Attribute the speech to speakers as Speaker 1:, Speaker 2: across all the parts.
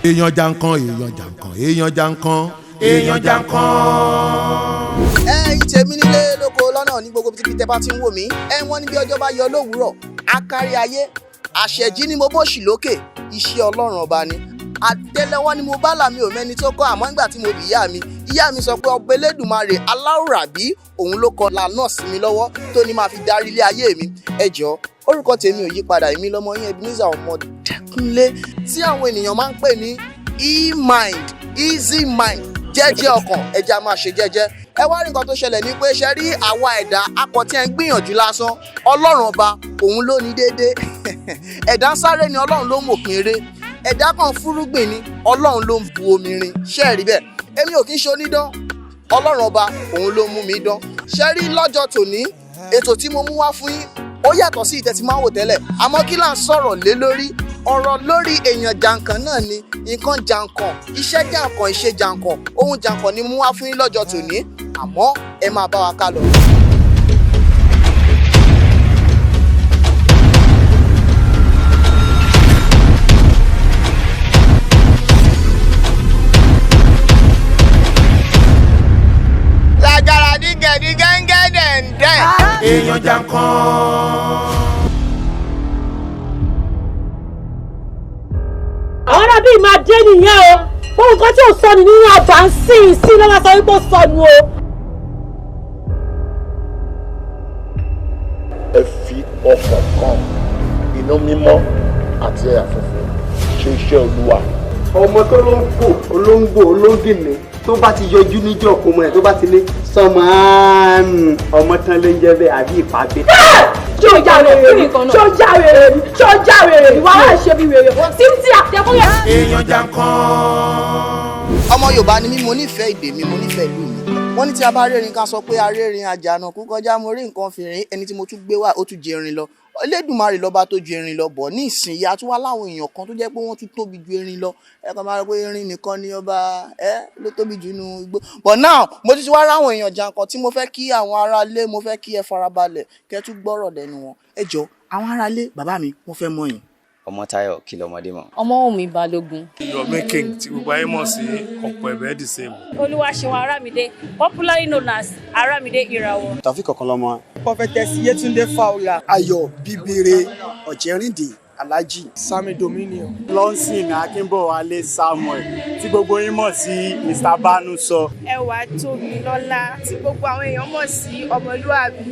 Speaker 1: Èèyàn jankan, èèyàn jankan, èèyàn jankan, èèyàn jankan.
Speaker 2: Ẹ̀yin tèmi nílé lóko lọ́nà ní gbogbo ibi tẹ́ bá ti ń wò mí, ẹ wọ́n ní bí ọjọ́ bá yọ lówùúrọ̀ akárí ayé. Àṣẹjí ni mo bóṣì lókè, iṣẹ́ Ọlọ́run Ọba ni. Àtẹ́lẹwọ́ ni mo bá là, mi ò mẹ́ni tó kọ́. Àmọ́ nígbà tí mo bí ìyá mi, ìyá mi sọ pé ọba Elédùmarè aláwùrábí òun ló kọ là náà sí mi lọ́wọ́ tó ní máa fi darí ilé ayé mi. Ẹ jọ̀ọ́, orúkọ tèmi ò yí padà, èmi lọmọ yín, Ebenezer Ọmọdékúnlé, tí àwọn ènìyàn máa ń pè ní E-mind, easy mind, jẹ́jẹ́ ọkàn. Ẹ jẹ́ a máa ṣe jẹ́jẹ́. Ẹ wá rí nǹkan tó ṣẹlẹ̀ ní pé ṣe rí àwa ẹ̀dá akọ tí ẹ ń gbìyànjú lásán, Ọlọ́run Ọba òun ló ní déédéé. Ẹ̀dá ń sáré ni, Ọlọ́run ló mòpin eré. Ẹ̀dá kan fúrúgbìn ni, Ọlọ́run ló ń bu omi rin. Ṣé ẹ rí bẹ́ẹ̀? Èmi ò kí ń ṣe onídán, Ọlọ́run Ọba òun ló mú mi dán. Ṣe rí lọ́jọ́ tòní, ètò tí mo mú wá fún yín ó yàtọ̀ sí ìtẹ́tí máa ń wò tẹ́lẹ̀. Àmọ́ kí là ń sọ̀rọ̀ lé lórí? Ọ̀rọ̀ lórí èèyàn jàǹkàn náà ni, nǹkan jàǹkàn, iṣẹ́ jàǹkàn, ìṣe jàǹkàn, ohun jàǹkàn ni mú wá fún yín lọ́jọ́ tòní. Àmọ́ ẹ máa bá wa ká lọ. Làgàrà dígẹ̀dí gẹ́ngẹ́ dẹ̀ǹdẹ̀.
Speaker 1: Èèyàn jankan.
Speaker 3: Àwọn arábí máa dé nìyẹn o. Ohun kan tí ò sọnù nínú àbá ń sìn sí lọ́wọ́ sọ wípé ó sọnù o.
Speaker 4: Ẹ fi ọkàn kan, inú mímọ́ àti ẹ̀yà funfun ṣe iṣẹ́ Olúwa.
Speaker 5: Ọmọ tó ló ń kó olóńgbò ológìnní tó bá ti yọjú níjọ́ kó mọ ẹ tó bá ti lé sọmọ àánú ọmọ tán ló ń jẹ bẹ́ẹ̀ àbí ìpàdé.
Speaker 3: Ṣó já wèrè ni? Ṣó já wèrè ni? Ṣó já wèrè ni? Wàhálà ṣe bí wèrè tí àtẹkùn yẹn.
Speaker 1: Èèyàn jankan.
Speaker 2: Ọmọ Yorùbá ni mí, mo nífẹ̀ẹ́ èdè mi, mo nífẹ̀ẹ́ ìlú mi. Wọ́n ní tí a bá rérin ká sọ pé arérin àjànàkú kọjá, mo rí nǹkan fìrín. Ẹni tí mo tún gbé wá, ó tún jẹ erin lọ. Elédùmarè lọ́ba tó ju erin lọ bọ̀ ní ìsinyìí. A tún wá láwọn èèyàn kan tó jẹ́ pé wọ́n tún tóbi ju erin lọ. Ẹ kàn máa rò pé erin nìkan ni ọba ẹ ló tóbi jù nínú igbó, but now mo ti wá ráwọn èèyàn jàǹkàn tí mo fẹ́ kí àwọn aráalé, mo fẹ́ kí ẹ farabalẹ̀ kẹ́ tún gbọ́rọ̀ lẹ́nu wọn. Ẹ jọ, àwọn aráalé, bàbá mi, wọ́n fẹ́ mọ̀ yín.
Speaker 6: Ọmọtáyọ̀ kí lọmọdé mọ̀.
Speaker 7: Ọmọwùnmí Balógun.
Speaker 8: Yomi King, tí gbogbo ayé mọ̀ sí ọ̀pọ̀ ẹ̀bẹ̀ the same.
Speaker 9: Olúwaṣeun Arámidé, popularly known as Arámidé Ìràwọ̀.
Speaker 5: Tàfí kọ̀ọ̀kan lọ́mọ.
Speaker 10: Prophetess Yetunde Fowler.
Speaker 11: Ayọ̀ Bíbire Ọ̀jẹ̀rìndé Alhaji.
Speaker 10: Sami Dominion.
Speaker 12: Lọ́nsìn Akínbọ̀wálé Samuel, tí gbogbo yín mọ̀ sí Mr Bánúsọ.
Speaker 13: Ẹwà Tóbilọ́lá, tí gbogbo àwọn èèyàn mọ̀ sí Ọmọlúàbí.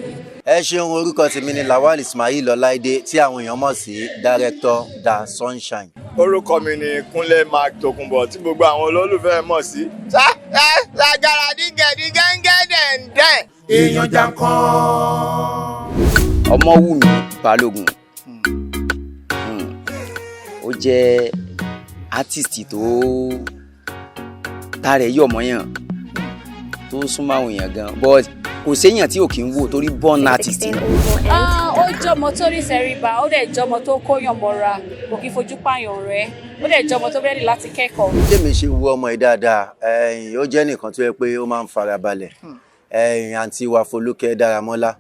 Speaker 14: Ẹ ṣeun. Orúkọ tèmi ni Lawal Ismail Ọláìdé, tí àwọn èèyàn mọ̀ sí Director Da Sunshine.
Speaker 15: Orúkọ mi ni Kúnlé Mark Tokunbo, tí gbogbo àwọn olólùfẹ́ mọ̀ sí.
Speaker 2: Làgàrà dígẹ̀dí gẹ́ngẹ́ dẹ̀ǹdẹ̀.
Speaker 1: Èèyàn jankan.
Speaker 6: Ọmọwùmí Balógun, ó jẹ́ artist tó tààrẹ̀ yọ̀ mọ́yàn, tó súnmọ́ àwọn èèyàn gan, but kò séèyàn tí ò kí ń wò torí born artist ni.
Speaker 9: Ó jọmọ tó ní tẹríba, ó dẹ̀ jọmọ tó kóyàn mọ́ra, kò kí fojú pààyàn rẹ̀, ó dẹ̀ jọmọ tó ready láti kẹ́kọ̀ọ́.
Speaker 14: Tèmi ṣe wo ọmọ yìí dáadáa, ẹ̀yìn ó jẹ́ nìkan tó yẹ pé ó máa ń farabalẹ̀. Ẹ̀yìn àǹtí wa Folúkẹ́ Dáramọ́lá,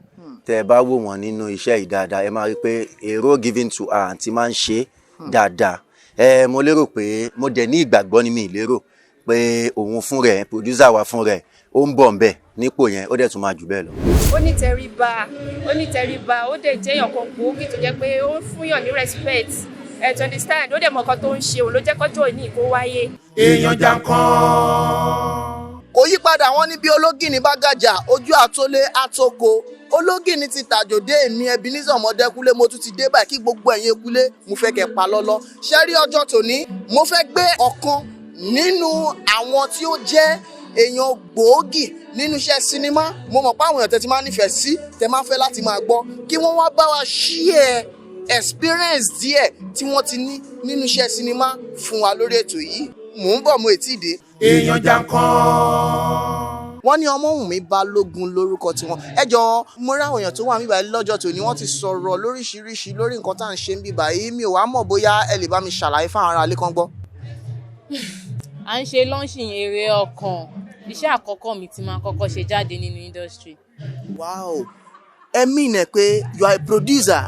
Speaker 14: tẹ́ ẹ bá wò wọ́n nínú iṣẹ́ yìí dáadáa, ẹ máa rí pé èrò given to her, àǹtí máa ń ṣe dáadáa. Ẹ mo lérò pé mo dẹ̀ ní ìgbàgbọ́ ní mi lérò pé òun fún rẹ̀, producer wa fún rẹ̀, ó ń bọ̀ ńbẹ̀ nípò yẹn, ó dẹ̀ tún máa jù bẹ́ẹ̀ lọ.
Speaker 13: Ó ní tẹríba, ó ní tẹríba, ó dẹ̀ jẹ́ èèyàn kan gbòógì tó jẹ́ pé ó ń fúnyàn ní respect, ẹ to understand, ó dẹ̀ mọ̀ nǹkan tó ń ṣe, òun ló jẹ́ kọ́jọ́ òní kó wáyé.
Speaker 1: Èèyàn jankan.
Speaker 2: Kò yí padà. Wọ́n ní bí ológìní bá gàjà, ojú àtólé àtòkò. Ológìní ti tàjòdè. Èmi Ebenezer Ọmọdékúnlé, mo tún ti dé báyìí. Kí gbogbo ẹ̀yin ekúlé, mo fẹ́ kẹ́ pa lọ́lọ́. Ṣe rí ọjọ́ tòní, mo fẹ́ gbé ọ̀kan nínú àwọn tí ó jẹ́ èèyàn gbòógì nínú iṣẹ́ sinimá. Mo mọ̀ pé àwọn èèyàn tẹ́ ti máa nífẹ̀ẹ́ sí, tẹ́ máa fẹ́ láti máa gbọ́, kí wọ́n wá bá wa share experience díẹ̀ tí wọ́n ti ní nínú iṣẹ́ sinimá fún wa lórí ètò yìí. Mò ń bọ̀, mo ètí dé.
Speaker 1: Èèyàn jankan.
Speaker 2: Wọ́n ní Ọmọ́wùnmí Balógun lórúkọ tiwọn. Ẹ jọ, mo rí àwọn èèyàn tó wà níbí lọ́jọ́ tòní, wọ́n ti sọ̀rọ̀ lóríṣiríṣi lórí nǹkan tá à ń ṣe ń bíbá yìí. Mi ò wá mọ̀ bóyá ẹ lè bá mi ṣàlàyé fáwọn ará ilé kan gbọ́.
Speaker 7: À ń ṣe launching Èrè Ọkàn, iṣẹ́ àkọ́kọ́ mi tí máa kọ́kọ́ ṣe jáde nínú industry.
Speaker 2: Wow, ẹ mean ẹ pé you are a producer.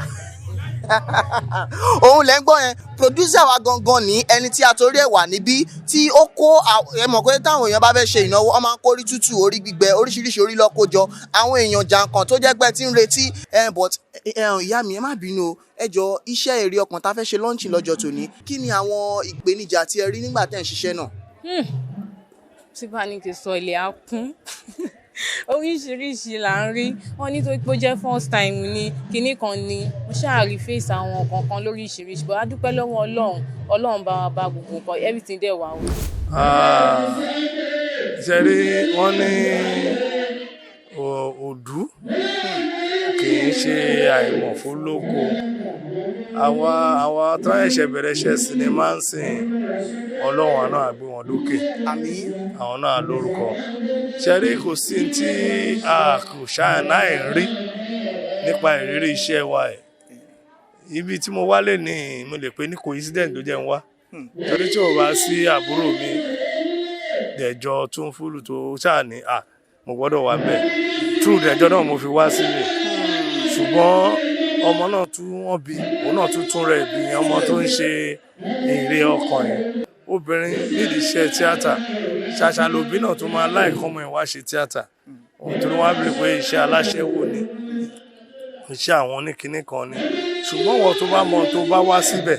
Speaker 2: Òun lẹ́ ń gbọ́ yẹn, producer wa gangan ní ẹni tí a torí ẹ̀ wà níbí, tí ó kó ẹ mọ̀ pé táwọn èèyàn bá fẹ́ ṣe ìnáwó, wọ́n máa ń kórí tútù, orí gbígbẹ, oríṣiríṣi orí lọ́kójọ, àwọn èèyàn jàǹkàn tó jẹ́ pé tí ń retí ẹ. But ìyá mi, ẹ má bínú o, ẹ jọ, iṣẹ́ èrè ọkàn tá a fẹ́ ṣe launching lọ́jọ́ tòní, kí ni àwọn ìpèníjà tí ẹ rí nígbà tẹ́ ń ṣiṣẹ́ náà?
Speaker 7: Tí bá ní kí n sọ, ilẹ̀ á kún. Oríṣiríṣi là ń rí. Wọn nítorí pé ó jẹ́ first time ní kinní kan ni mo ṣáà rí face àwọn kankan lóríṣiríṣi, but a dúpẹ́ lọ́wọ́ Ọlọ́run. Ọlọ́run bá wa bá gbogbo nǹkan, everything dẹ̀ wà o.
Speaker 8: Ah, ṣe rí, wọ́n ní òdú kì í ṣe àìmọ̀fólóko. Àwa tó ṣẹ̀ṣẹ̀ bẹ̀rẹ̀ iṣẹ́ sinimá ń sìn, Ọlọ́run àná àgbé wọn lókè.
Speaker 2: Àmín.
Speaker 8: Àwọn náà lórúkọ. Ṣe rí, kò sí tí a kò ṣáà náà rí nípa ìrírí iṣẹ́ wa ẹ̀. Ibi tí mo wá lè ní, mo lè pè ní coincidence ló jẹ́ ń wá, torí tí ò bá sí àbúrò mi Dẹ̀jọ́ tó ń fúlù tó ṣáà ní à mo gbọ́dọ̀ wà ńbẹ̀, through Dẹ̀jọ́ náà mo fi wá síbẹ̀. Ṣùgbọ́n ọmọ náà tún wọ́n bí, òun náà tún tún rẹ̀ bí ọmọ tó ń ṣe èrè ọkàn yẹn. Obìnrin nídìí iṣẹ́ tíátà, ṣàṣà lòbí náà tó máa láìkọ́ ọmọ ẹ̀ wá ṣe tíátà, òun tó ní wọ́n á bèrè pé iṣẹ́ aláṣẹ́wó ni, iṣẹ́ àwọn oníkinní kan ni. Ṣùgbọ́n wọ́n tó bá mọ tó bá wá síbẹ̀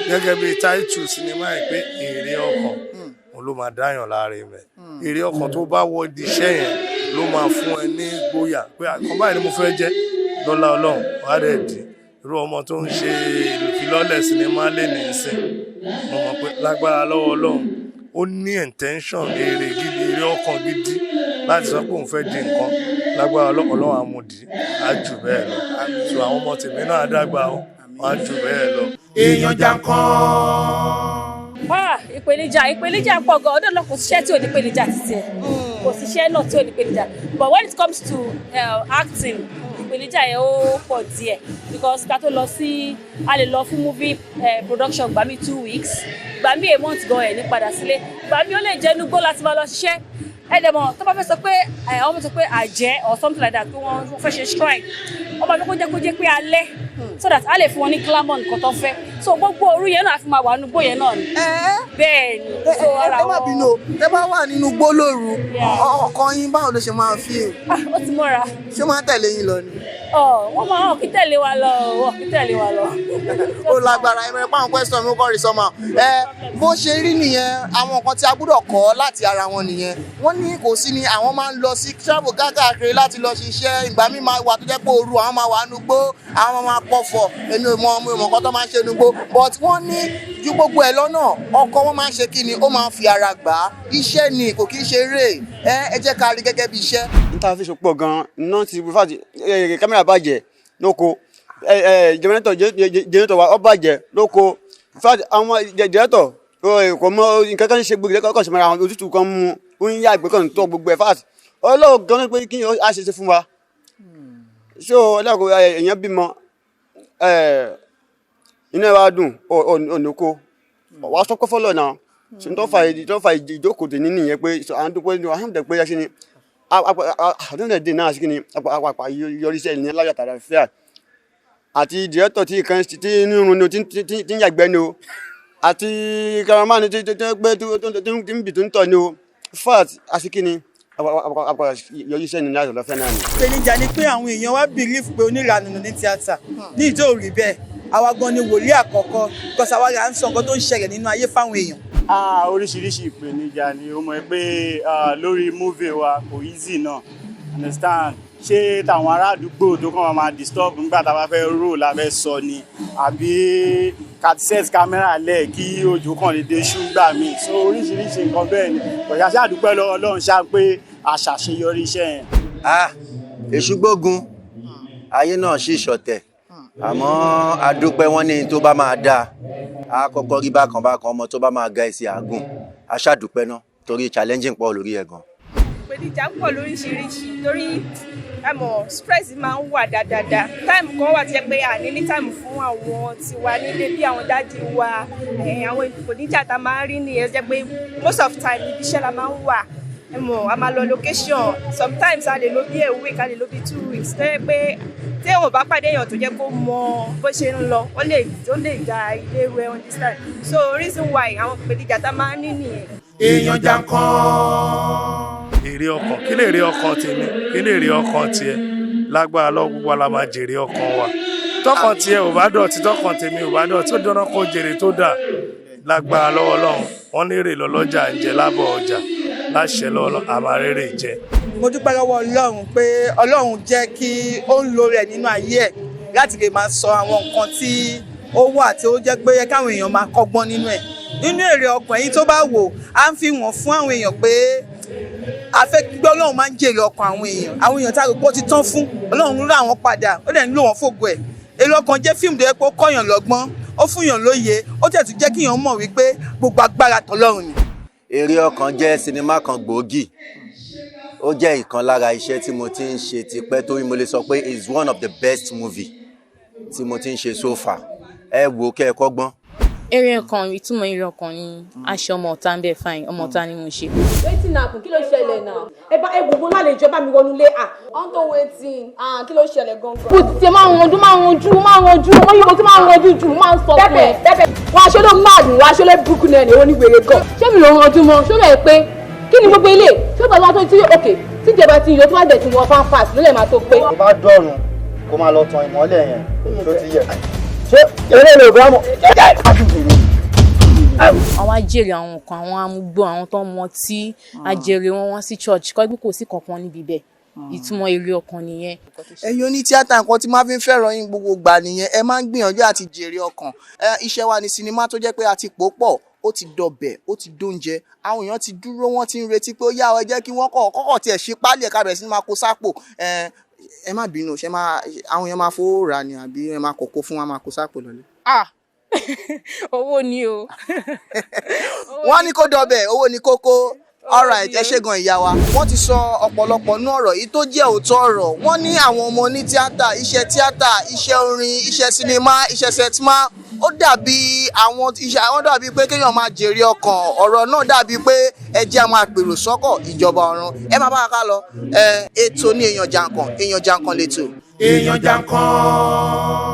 Speaker 8: gẹ́gẹ́ bí táìtù sinimá yìí pé èrè ọkàn, òun ló máa dáyàn láàrin rẹ̀. Èrè ọkàn tó bá wọ ìdí iṣẹ́ yẹn ló máa fún ẹ ní gbóyà pé àkàn báyìí ni mo fẹ́ jẹ́ lọ́lá Ọlọ́run, wàá dẹ̀ di irú ọmọ tó ń ṣe ìfilọ́lẹ̀ sinimá lè ní ìsìn. Mo mọ̀ pé lágbára lọ́wọ́ Ọlọ́run, ó ní intention èrè gidi, èrè ọkàn gidi láti sọ pé òun fẹ́ di nǹkan. Lágbára Ọlọ́run, àmúdi á jù bẹ́ẹ̀ lọ. So àwọn ọmọ tèmi náà á dàgbà ó, wọ́n á jù bẹ́ẹ̀ lọ.
Speaker 1: Èèyàn jàǹkàn.
Speaker 9: Ah, ìpèníjà, ìpèníjà pọ̀ gan. Ọdún náà, kò síṣẹ́ tí ò ní ìpèníjà títí ẹ̀, kò síṣẹ́ náà tí ò ní ìpèníjà. But when it comes to acting, ìpèníjà yẹn ó pọ̀ díẹ̀, because ká tó lọ sí, a lè lọ fún movie production, gbà mí 2 weeks, gbà mí a month gan ẹ̀ ní padà sílé, gbà mí ó lè jẹ́ inú gbó láti máa lọ ṣiṣẹ́. Ẹ dẹ̀ mọ̀, tó bá fẹ́ sọ pé ẹ ọmọ sọ pé àjẹ́ or something like that, pé wọ́n fẹ́ ṣe strike, wọ́n máa fẹ́ kó jẹ́ pé alẹ́, so that a lè fún wọn ní glamour nǹkan tó fẹ́. So gbogbo òru yẹn náà a fi máa wà nínú igbó yẹn náà ni. Bẹ́ẹ̀ ni. So ara
Speaker 2: Ẹ má bínú o, tẹ bá wà nínú igbó lóru, ọkọ yín, báwo ló ṣe máa fi?
Speaker 9: Ó ti mọ́ra.
Speaker 2: Ṣé ó máa ń tẹ̀lé yín lọ ni?
Speaker 9: Ọ wọ́n máa hàn kí tẹ̀lé wa lọ, wọ́n kí tẹ̀lé wa lọ.
Speaker 2: Ó lágbára. Ẹ mẹ́rin pàwọn question mi kọ́ rí sọ́mà ẹ. Bó ṣe rí nìyẹn, àwọn nǹkan tí a gbọ́dọ̀ kọ́ láti ara wọn nìyẹn. Wọ́n ní kò sí ni àwọn máa ń lọ sí travel káàkiri láti lọ ṣiṣẹ́. Ìgbà míì máa wà tó jẹ́ pé òru àwọn máa wà nugbó, àwọn máa pọ̀fọ̀. Èmi ò mọ, mi ò mọ̀ nǹkan tó máa ń ṣe nugbó, but wọ́n ní ju gbogbo ẹ̀ lọ́nà, ọkọ wọn máa ń ṣe kí ni, ó máa ń fi ara gbà á. Iṣẹ́ ni, kò kí ń ṣe eré. Ẹ jẹ́ ká rí gẹ́gẹ́ bí iṣẹ́.
Speaker 5: Níta fi pọ̀ gan-an iná ti fact kámẹ́rà bàjẹ́ lóko, jẹnẹrétọ̀ wa ó bàjẹ́ lóko. Fact, àwọn jẹnẹrétọ̀ kò mọ nǹkan kan ṣe, gbogbo ẹ̀kọ́ ṣe mọ́ra àwọn òtútù kan mú, ó ń yá àgbẹ̀ kan tó gbogbo ẹ̀. Fact, Ọlọ́run gan pé kí a ṣe ṣe fún wa. So ọlọ́run, èèyàn bímọ, inú ẹ̀ wá dùn ònàkó wàá sọ pé fọlọ́ náà. So n tó fa ìjókòó tèmi nìyẹn, pé à ń dúpẹ́ alhamdulilayi pé ṣe ni àdúndẹ̀dẹ̀ náà ṣe kí ni àpapà yọrí sí ẹ̀ ní láyọ̀ tààrà fíà, àti director tí kan tí ń run ni o, tí ń yàgbẹ́ ni o, àti cameraman tí pé tí ń bì tó ń tọ̀ ni o. Fact, àṣekí àpapà yọrí sí ẹ̀ ní láyọ̀ lọ́fẹ́ náà ni.
Speaker 10: Ìpèníjà ni pé àwọn èèyàn wá believe pé oníranù ní tíátà, ní ìjọ ò rí bẹ́ẹ̀. Àwa gan ni wòlíì àkọ́kọ́, because àwa là ń sọ nǹkan tó ń ṣẹlẹ̀ nínú ayé fáwọn èèyàn.
Speaker 12: Ah, oríṣiríṣi ìpèníjà ni ó mọ̀ pé lórí movie wa kò easy náà, understand? Ṣé tàwọn ará àdúgbò tó kàn máa disturb nígbà tá a bá fẹ́ rò la fẹ́ sọ ni, àbí ká set camera lẹ̀ kí òjò kàn lè dé ṣúgbà míì? So oríṣiríṣi nǹkan bẹ́ẹ̀ ni. Kò ṣáà dúpẹ́ lọ́wọ́ Ọlọ́run ṣá pé a ṣàṣeyọrí iṣẹ́ yẹn.
Speaker 14: Ah, èṣù gbógun, ayé náà sì ṣọ̀tẹ̀, àmọ́ adúpẹ́. Wọn ní tó bá máa dáa, á kọ́kọ́ rí bákan bákan. Ọmọ tó bá máa ga ẹsẹ̀ àgùn, a ṣàdúpẹ́ náà torí challenging pọ̀ lórí ẹ̀ gan.
Speaker 13: Ìpèníjà pọ̀ lóríṣiríṣi, torí ẹ mọ̀, stress máa ń wà dáadáa. Time kan wà tí ẹ pé àní ní time fún àwọn tiwa nílé, bí àwọn daddy wa. Àwọn ìpèníjà tá a máa ń rí nìyẹn, jẹ́ pé most of time ibi iṣẹ́ la máa ń wà. Ẹ mọ̀, a máa lọ location, sometimes a lè lò bí a week, a lè lò bí 2 weeks, tó yẹ pé tí èèyàn bá pàdé èèyàn tó jẹ́ kó mọ bó ṣe ń lọ, ó lè da ilé rẹ, understand? So reason why àwọn ìpèníjà tá a máa ń ní nìyẹn.
Speaker 1: Èèyàn jàǹkàn.
Speaker 8: Èrè ọkàn, kí lè èrè ọkàn tèmi, kí lè èrè ọkàn tiẹ̀? Lágbára lọ, gbogbo wa la máa jèrè ọkàn wa. Tọkàn tiẹ̀ ò bá dọ̀tí, tọkàn tèmi ò bá dọ̀tí, ó dáná kó jèrè tó dà lágbára lọ́wọ́ Ọlọ́run. Wọ́n ní èrè lọ́lọ́jà ń jẹ lábọ̀ ọjà. Láṣẹ lọ́wọ́ Ọlọ́run, àmà rere jẹ.
Speaker 10: Mo dúpẹ́ lọ́wọ́ Ọlọ́run pé Ọlọ́run jẹ́ kí ó ń lo rẹ̀ nínú ayé ẹ̀ láti lè máa sọ àwọn nǹkan tí ó wà tí ó jẹ́ pé káwọn èèyàn máa kọ́gbọ́n nínú ẹ̀. Nínú èrè ọkàn yìí tó bá wò á, ń fi wọ́n fún àwọn èèyàn pé a fẹ́ gbé Ọlọ́run máa ń jèrè ọkàn àwọn èèyàn. Àwọn èèyàn tá a rò pé ó ti tán fún, Ọlọ́run rà wọ́n padà, ó dẹ̀ ń lò wọ́n fògo ẹ̀. Èrè ọkàn jẹ́ fíìmù tó yẹ pé ó kọ́yàn lọ́gbọ́n, ó fúnyàn lóye, ó tẹ̀ tún jẹ́ kíyàn mọ̀ wípé gbogbo agbára tọlọ́run ni.
Speaker 14: Èrè ọkàn jẹ́ sinimá kan gbòógì. Ó jẹ́ ìkan lára iṣẹ́ tí mo ti ń ṣe tipẹ́, torí mo lè sọ pé it's one of the best movie tí mo ti ń ṣe so far. Ẹ wò ó kẹ́ ẹ kọ́gbọ́n.
Speaker 7: Eré ọkàn, ìtumọ̀ eré ọkàn ni aṣọ ọmọ ọ̀tá ń bẹ. Fine, ọmọ ọ̀tá ni mo ṣe.
Speaker 3: Wetin happen? Kí ló ṣẹlẹ̀ náà? Ẹ bá ẹ gbogbo lálejò bá mi wọnú ilé à.
Speaker 16: Unto wetin? Ah, kí ló ṣẹlẹ̀ gangan?
Speaker 3: Kò tètè máa ń ranjú, máa ń ranjú, máa ń ranjú. Wọ́n yíbo tí máa ń ranjú jù, máa ń sọ fún ẹ.
Speaker 16: Pẹ́pẹ́.
Speaker 3: Wọ́n aṣọ ló máa dùn, wọ́n aṣọ ló burúkú náà ni, ó ní wèrè gan. Ṣé mi ló ń ranjú mọ́? Ṣó rẹ̀ pé kí ni gbogbo ilé? Ṣé bàbá tó tí òkè tí ìjọba ti yọ tó bá dẹ̀ ti wọ pampers ló lè máa tó pé.
Speaker 17: Tó bá dọ̀run, kó máa lọ tan ìmọ́lẹ̀ yẹn tó ti yẹ. Ṣé eré lè bá mọ̀?
Speaker 7: Àwọn ajèrè àwọn nǹkan, àwọn amúgbó, àwọn tó ń mọtí, ajèrè wọn wá sí church kọ́ pé kò sí kankan níbi bẹ́ẹ̀. Ìtumọ̀ èrè ọkàn nìyẹn.
Speaker 2: Ẹ̀yin oní tíátà, nǹkan tí máa fi ń fẹ́ràn yín gbogbo gbà nìyẹn. Ẹ máa ń gbìyànjú àti jèrè ọkàn. Iṣẹ́ wa ní sinimá tó jẹ́ pé a ti pò pọ̀, ó ti dọbẹ̀, ó ti dóúnjẹ. Àwọn èèyàn ti dúró, wọ́n ti ń retí pé ó yá, ẹ jẹ́ kí wọ́n kọ̀ kọ́kọ́ tiẹ̀ ṣe páálí ẹ̀ka bẹ̀rẹ̀ sí ní máa kó sápò. Ẹ má bínú, ṣe máa àwọn èèyàn máa fowó rà ni àbí ẹ máa kọ̀kọ́ fún wa máa kó sápò lọ́lẹ́?
Speaker 7: Ah, owó ni o.
Speaker 2: Wọ́n ní kó dọbẹ̀, owó ní kókó. Alright, ẹ ṣé gan, ìyá wa. Wọ́n ti sọ ọ̀pọ̀lọpọ̀ nú ọ̀rọ̀ yìí tó jẹ́ òótọ́ ọ̀rọ̀. Wọ́n ní àwọn ọmọ ní tíátà, iṣẹ́ tíátà, iṣẹ́ orin, iṣẹ́ sinimá, iṣẹ́ sẹtimá, ó dàbí àwọn iṣẹ́ àwọn, dàbí pé kéèyàn máa jèrè ọkàn. Ọ̀rọ̀ náà dàbí pé ẹ jẹ́ a máa pèrò sọ́kọ̀ ìjọba ọ̀run. Ẹ máa bá wa ká lọ. Ẹ ètò ní Èèyàn Jàǹkàn, Èèyàn Jàǹkàn lètò.
Speaker 1: Èèyàn jàǹkàn.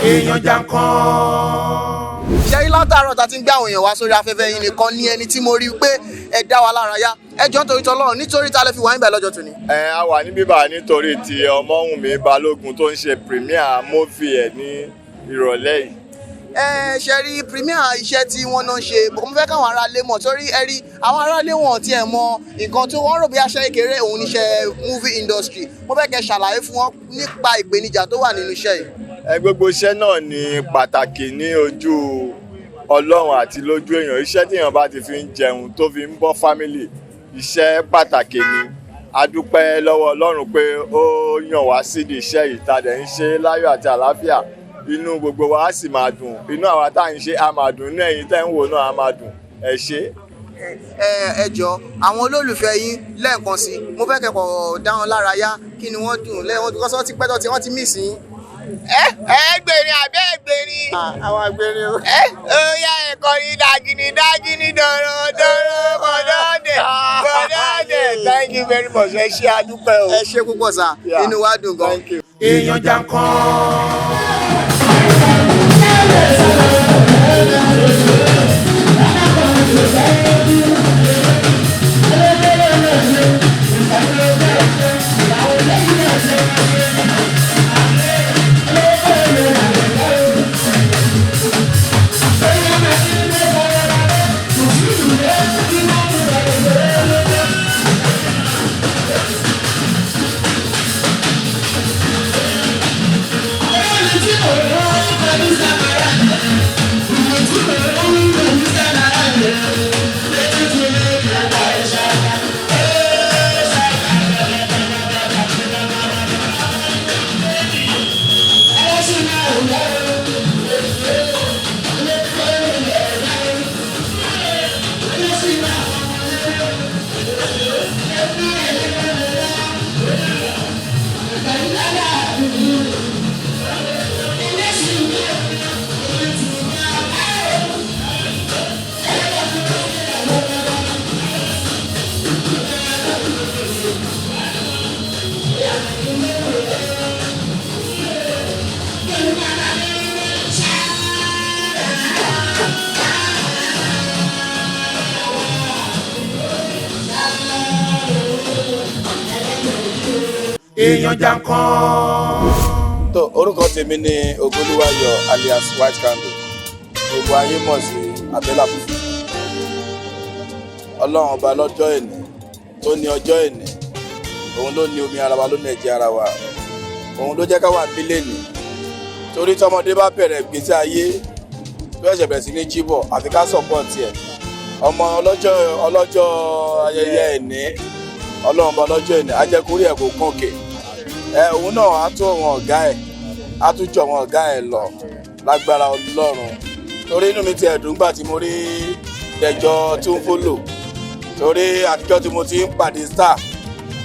Speaker 1: Èèyàn jàǹkàn.
Speaker 2: Ṣe rí látàárọ̀ tá a ti ń gbé àwọn èèyàn wá sórí afẹ́fẹ́ yìí nìkan ní ẹni tí mo rí pé ẹ dá wa lára yá. Ẹ jọ̀ọ́, nítorí tọlọ́run, nítorí tá a lè fi wà níbẹ̀ lọ́jọ́ tòní?
Speaker 15: Ẹ a wà ní bíbá nítorí ti Ọmọ́wùnmí Balógun tó ń ṣe premiere movie ẹ̀ ní ìrọ̀lẹ́ yìí.
Speaker 2: Ẹ ṣe rí premiere iṣẹ́ tí wọ́n náà ṣe, mo fẹ́ káwọn aráalé mọ̀, torí ẹ rí àwọn aráalé wọn tí ẹ mọ nǹkan tó wọ́n rò bí aṣẹ́ kékeré òun níṣẹ́ movie industry. Mo fẹ́ kẹ́ ṣàlàyé fún wọn nípa ìpèníjà tó wà nínú iṣẹ́ yìí.
Speaker 15: Ẹ gbogbo iṣẹ́ náà ní pàtàkì ní ojú Ọlọ́run àti lójú èèyàn. Iṣẹ́ tí èèyàn bá ti fi ń jẹun, tó fi ń bọ́ family, iṣẹ́ pàtàkì ni. A dúpẹ́ lọ́wọ́ Ọlọ́run pé ó yàn wá sídìí iṣẹ́ yìí, tá a dẹ̀ ń ṣe láyọ̀ àti àlàáfíà. Inú gbogbo wa á sì máa dùn, inú àwa tá à ń ṣe á máa dùn, inú ẹ̀yin tẹ́ ń wò náà á máa dùn. Ẹ ṣé.
Speaker 2: Ẹ jọ, àwọn olólùfẹ́ yín lẹ́ẹ̀kan sí, mo fẹ́ kẹ́kọ̀ọ́ dá wọn lára yá. Kí ni wọ́n dùn lẹ́wọ̀n? Because wọ́n ti pẹ́ tó ti wọ́n ti miss yín. Ẹ ẹ gbèrin àbẹ́ ẹ gbèrin.
Speaker 17: Àwọn agbèrè o.
Speaker 2: Ẹ ó yá, ẹ̀kọ́ ní dagini dagini dọ̀rọ̀ dọ̀rọ̀ bọ̀dọ̀dẹ̀ bọ̀dọ̀dẹ̀. Thank you very much, ẹ ṣé, adúpẹ́ o.
Speaker 5: Ẹ ṣé púpọ̀ sá, inú wa dùn gan.
Speaker 1: Èèyàn jàǹkàn. Èèyàn jàǹkàn.
Speaker 18: Tó orúkọ tèmi ni Ogoluwayo alias White Candle, gbogbo ayé mọ̀ sí Abẹ́là Funfun. Ọlọ́run ọba lọ́jọ́ èní tó ní ọjọ́ èní, òun ló ní omi ara wa, ló ní ẹ̀jẹ̀ ara wa, òun ló jẹ́ ká wà mílíọ̀nù. Torí tọmọdé bá bẹ̀rẹ̀ ìgbésí ayé tó ẹ̀ṣẹ̀ bẹ̀rẹ̀ sí ní jíbọ̀, àfi ká support ẹ̀. Ọmọ ọlọ́jọ́ ayẹyẹ èní, Ọlọ́run ọba lọ́jọ́ èní á jẹ́ kórìí ẹ̀ kó kànkè ẹ. Òun náà á tó àwọn ọ̀gá ẹ̀, á tún jọ àwọn ọ̀gá ẹ̀ lọ lágbára Ọlọ́run. Torí inú mi ti ẹ̀dùn gbà tí mo rí Dẹ̀jọ́ tó ń follow, torí àtijọ́ tí mo ti ń pàdé star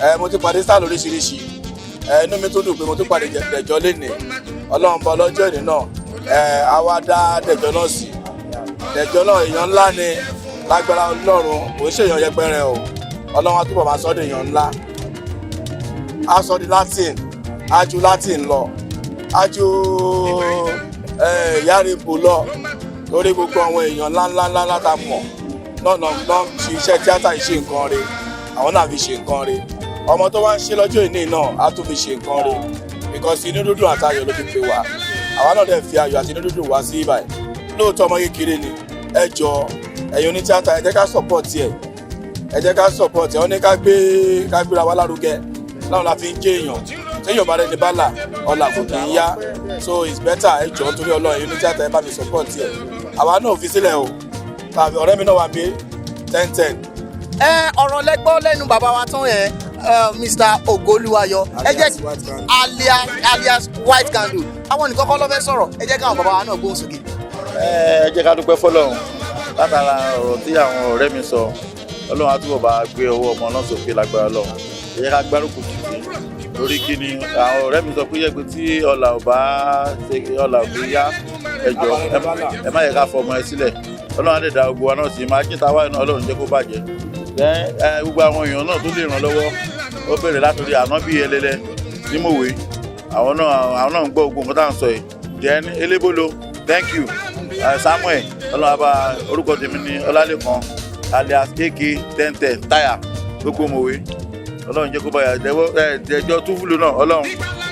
Speaker 18: ẹ, mo ti pàdé star lóríṣiríṣi ẹ. Inú mi tún dùn pé mo tún pàdé Dẹ̀jọ́ lénìí. Ọlọ́run bá lọ́jọ́ ìní náà ẹ, á wá dá Dẹ̀jọ́ náà sí. Dẹ̀jọ́ náà, èèyàn ńlá ni lágbára Ọlọ́run, kò ń ṣèyàn yẹpẹrẹ o. Ọlọ́run á túbọ̀ máa sọ́ dèèyàn ńlá, á sọ di Latin, á ju Latin lọ, á ju Yàrìbù lọ, torí gbogbo àwọn èèyàn ńláńláńlá tá a mọ̀ náà náà náà ṣe iṣẹ́ tíátà yìí, ṣe nǹkan re, àwọn náà fi ṣe nǹkan re. Ọmọ tó wá ń ṣe lọ́jọ́ ìní náà á tún fi ṣe nǹkan re, because inú dúdùn àtayọ̀ ló fi pè wá. Àwa náà dẹ̀ fi ayọ̀ àti inú dúdùn wá sí ibàyìí. Lóòótọ́ ọmọ kékeré ni. Ẹ jọ, ẹ̀yin onítíátà, ẹ jẹ́ ká support ẹ̀, ẹ jẹ́ ká support ẹ̀. Wọ́n ní ká gbé ká gbéra wa lárugẹ láwọn la fi ń jẹ́ èèyàn. Téèyàn bá rẹni bá là ọ̀là kò kì í yá, so it's better. Ẹ jọ, torí Ọlọ́run, ẹ̀yin onítíátà, ẹ bá mi support ẹ̀. Àwa náà ò fi sílẹ̀ o, tàbí ọ̀rẹ́ mi náà wà bí 10 10.
Speaker 2: Ẹ ọ̀rọ̀ lẹ́gbọ́ lẹ́nu bàbá wa tán yẹn, Mr. Ogoluwayo, ẹ jẹ́ alias White Candle. Àwọn nìkan kọ́ ló fẹ́ sọ̀rọ̀, ẹ jẹ́ káwọn bàbá wa náà gbóhùn sókè.
Speaker 19: Ẹ jẹ́ ká dúpẹ́ fọ́lọ́run látara ọ̀rọ̀ tí àwọn ọ̀rẹ́ mi sọ. Ọlọ́run á túbọ̀ bá gbé ọwọ́ ọmọ náà sókè lágbára Ọlọ́run. Ẹ jẹ́ ká gbárùkù tì í, torí kí ni àwọn ọ̀rẹ́ mi sọ pé yẹ pé tí ọ̀là ò bá ṣe ọ̀là ò fi yá. Ẹ jọ, ẹ má yẹ ká fọmọ ẹ sílẹ̀. Ọlọ́run á lè dá gbogbo wa náà sí máa jí táwa náà. Ọlọ́run jẹ́ kó bàjẹ́. Ẹ gbogbo àwọn èèyàn náà tó lè ràn lọ́wọ́, ó bẹ̀rẹ̀ látòrí ànábì ẹlẹ́lẹ́ ní Mòwe. Àwọn náà ń gbọ́ gbogbo nǹkan tá à ń sọ yìí. Then Elébolo, thank you, Samuel. Ọlọ́run àbá orúkọ tèmi ní Ọlálẹ́kan alias AK 10 10 táyà gbogbo Mòwe. Ọlọ́run jẹ́ kó bá yà ẹjọ́ túfúlù náà. Ọlọ́run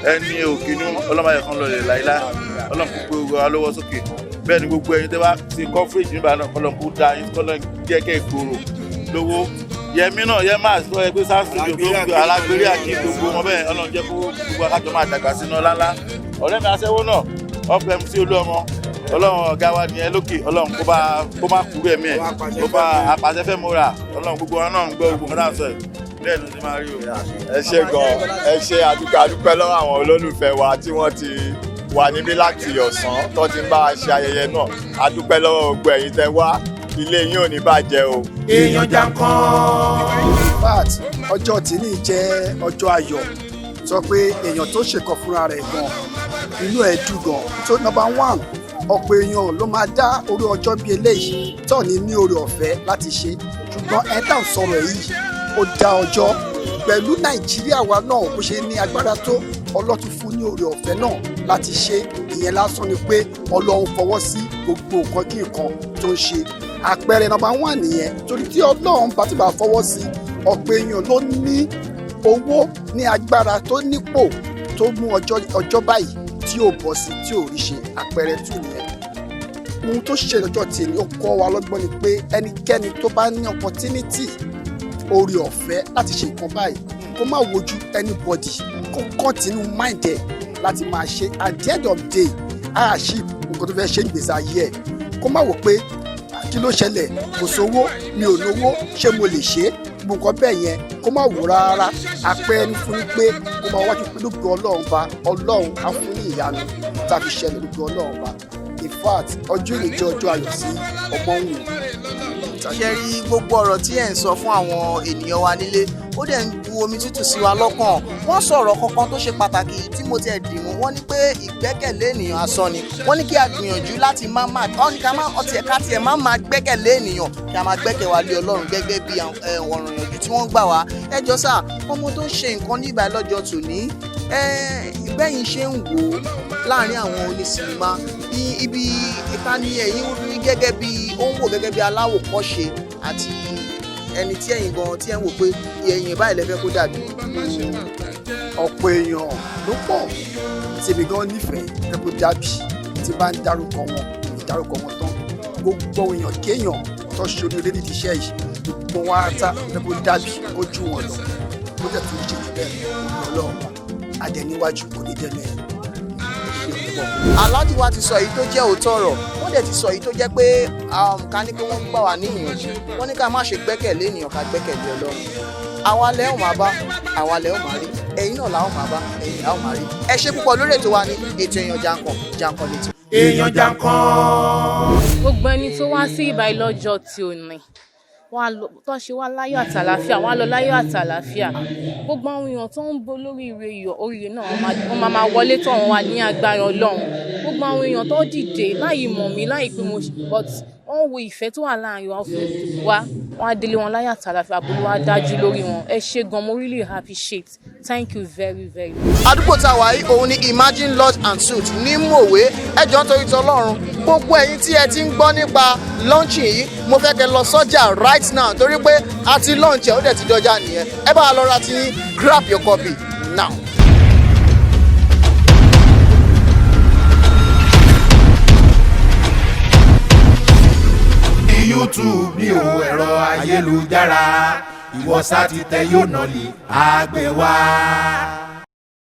Speaker 19: ẹni òkè ní Ọlọ́run ayọ̀ kan lọlẹ̀ láìláì. Ọlọ́run kó gbé wa lọ́wọ́ sókè. Bẹ́ẹ̀ ni gbogbo ẹ̀yin tẹ́ bá ti coverage nígbà náà, kọ́lọ́n kó da yín, kọ́lọ́n jẹ́ kẹ́ gbòòrò lówó. Yẹmí náà, yẹ máa sọ ẹ pé South Studio tó ń gbé alágbèrè àti gbogbo wọn bẹ́ẹ̀. Ọlọ́run jẹ́ kó gbogbo akájọ máa dàgbà sínú ọlá ńlá. Ọ̀rẹ́ mi aṣẹ́wó náà, ọ̀pẹ̀ MC Olúọmọ, Ọlọ́run ọ̀gá wa nìyẹn lókè. Ọlọ́run kó bá kó má kúrú ẹ̀mí ẹ̀, kó bá apàṣẹ fẹ́ múra. Ọlọ́run, gbogbo wọn náà ń gbọ́ gbogbo nǹkan tá à ń sọ yìí, bẹ́ẹ̀ ló ti máa rí o.
Speaker 15: Ẹ ṣé gan, ẹ ṣé, àdúpẹ́, àdúpẹ́ lọ́wọ́ àwọn olólùfẹ́ wa tí wọ́n ti wà níbí láti ọ̀sán tó ti ń bá wa ṣe ayẹyẹ náà. Àdúpẹ́ lọ́wọ́ gbogbo ẹ̀yin tẹ́ wá. Ilé yín ò ní bàjẹ́ o.
Speaker 1: Èèyàn jàǹkàn.
Speaker 11: In fact, ọjọ́ tìní jẹ́ ọjọ́ ayọ̀, sọ pé èèyàn tó ṣèkọ fúnra rẹ̀ gan. Inú ẹ̀ dùn gan. So number one, ọ̀pọ̀ èèyàn ló máa dá orí ọjọ́ bíi eléyìí tọ̀ ní ní oore ọ̀fẹ́ láti ṣe, ṣùgbọ́n ẹ dá sọ̀rọ̀ yìí, ó dá ọjọ́ pẹ̀lú Nàìjíríà wa náà bó ṣe ní agbára tó, Ọlọ́tún fún ní oore ọ̀fẹ́ náà láti ṣe. Ìyẹn lásán ni pé Ọlọ́run fọwọ́ sí gbogbo nǹkan kí nǹkan tó ń ṣe. Àpẹẹrẹ number one nìyẹn, torí tí Ọlọ́run bá ti bá fọwọ́ sí, ọ̀pọ̀ èèyàn ló ní owó, ní agbára, tó nípò, tó mú ọjọ́ ọjọ́ báyìí tí ò bọ́ sí, tí ò rí ṣe. Àpẹẹrẹ tù nìyẹn. Ohun tó ṣe lọ́jọ́ tèmi, ó kọ́ wa lọ́gbọ́n ni pé ẹnikẹ́ni tó bá ní opportunity, oore ọ̀fẹ́ láti ṣe nǹkan báyìí, kó má wojú anybody, kó continue mind ẹ̀ láti máa ṣe. At the end of the day, á achieve nǹkan tó fẹ́ ṣe ń gbèsè ayé ẹ̀. Kó má wò pé kí ló ṣẹlẹ̀, kò sówó, mi ò lówó, ṣé mo lè ṣe é, gbogbo nǹkan bẹ́ẹ̀ yẹn, kó má wò rárá. Àpẹẹrẹ ní fún ni pé kó máa wájú pé lóògùn Ọlọ́run bá, Ọlọ́run á fún ní ìyanu tá a fi ṣẹlẹ̀ lóògùn Ọlọ́run bá. In fact, ọjọ́ ìrìn jẹ́ ọjọ́ ayọ̀ sí ọmọ òun.
Speaker 2: Ṣe rí gbogbo ọ̀rọ̀ tí ẹ̀ ń sọ fún àwọn ènìyàn wa nílé, ó dẹ̀ ń bu omi tútù sí wa lọ́kàn. Wọ́n sọ̀rọ̀ kankan tó ṣe pàtàkì tí mo ti ẹ̀ dì mú. Wọ́n ní pé ìgbẹ́kẹ̀lé ènìyàn asán ni. Wọ́n ní kí a gbìyànjú láti má má wọ́n ní ká má ọtí ẹ̀ka tiẹ̀ má máa gbẹ́kẹ̀lé ènìyàn, kí a máa gbẹ́kẹ̀ wa lé Ọlọ́run gẹ́gẹ́ bí ọ̀rọ̀ ìyànjú tí wọ́n gbà wá. Ẹ jọ sà, ọmọ tó ń ṣe nǹkan ní ìgbà lọ́jọ́ tòní, bẹ́yìn ṣe ń wò ó láàrin àwọn onísinimá ibi ìta ni ẹ̀yin rí gẹ́gẹ́ bí ó ń wò gẹ́gẹ́ bí aláwòkọ́ṣe àti ẹni tí ẹ̀yin gan tí ẹ̀ ń wò pé ẹ̀yin báyìí lẹ fẹ́ kó dàbí?
Speaker 11: Ọ̀pọ̀ èèyàn ló pọ̀ tèmi gan nífẹ̀ẹ́ fẹ́ kó dàbí. Tí bá ń dárúkọ wọn, ìdárúkọ wọn tán, gbogbo èèyàn kéèyàn tó ṣe orí nídìí iṣẹ́ yìí, gbogbo wọn á ta fẹ́ kó dàbí, kó jù wọn lọ, kó dẹ̀ tún ṣe jù bẹ́ẹ̀ lọ. Ọlọ́run adẹniwájú kò ní dẹnu ẹ̀.
Speaker 2: Aláàjì wa ti sọ èyí tó jẹ́ òótọ́ ọ̀rọ̀. Wọ́n dẹ̀ ti sọ èyí tó jẹ́ pé ká ní pé wọ́n gbà wá ní ìyànjú. Wọ́n ní ká má ṣe gbẹ́kẹ̀lé ènìyàn, ká gbẹ́kẹ̀lé Ọlọ́run. Àwa lẹ́ ò máa bá, àwa lẹ́ ò máa rí, ẹ̀yin náà làwọn máa bá, ẹ̀yin làwọn máa rí. Ẹ ṣé púpọ̀ lórí ètò wa ní ètò Èèyàn Jàǹkàn Jàǹkàn létí.
Speaker 1: Èèyàn Jàǹkàn.
Speaker 7: Gbogbo ẹni tó wá sí ìbá lọ́jọ́ tí ò ní tó ṣe wá láyọ̀ àtàlàáfíà, wá lọ láyọ̀ àtàlàáfíà. Gbogbo àwọn èèyàn tó ń bo lórí ire iyọ̀ oríire náà, wọ́n máa wọlé tó àwọn wa ní agbára Ọlọ́run. Gbogbo àwọn èèyàn tó dìde láì mọ̀ mí, láì pé mo, but wọ́n wo ìfẹ́ tó wà láàrin wa fún wa, wọ́n á délé wọn láyọ̀ àtàlàáfíà, àbúrò wa dájú lórí wọn. Ẹ ṣé gan, mo really appreciate. Thank you very very much.
Speaker 2: Àdúgbò tá a wà yìí, òun ni Imagine Lodge and Suite ní Mòwe. Ẹ jọ̀ọ́, nítorí tọlọ́run, gbogbo ẹ̀yin tí ẹ ti ń gbọ́ nípa launching yìí, mo fẹ́ kẹ́ lọ sọ́jà right now, torí pé a ti launch ẹ̀, ó dẹ̀ ti dọjà nìyẹn. Ẹ bá wa lọ ra ti, grab your copy now.
Speaker 1: YouTube ní o, ẹ̀rọ ayélujára, ìwọ sá ti tẹ yóò nà lè àgbẹ̀ wá.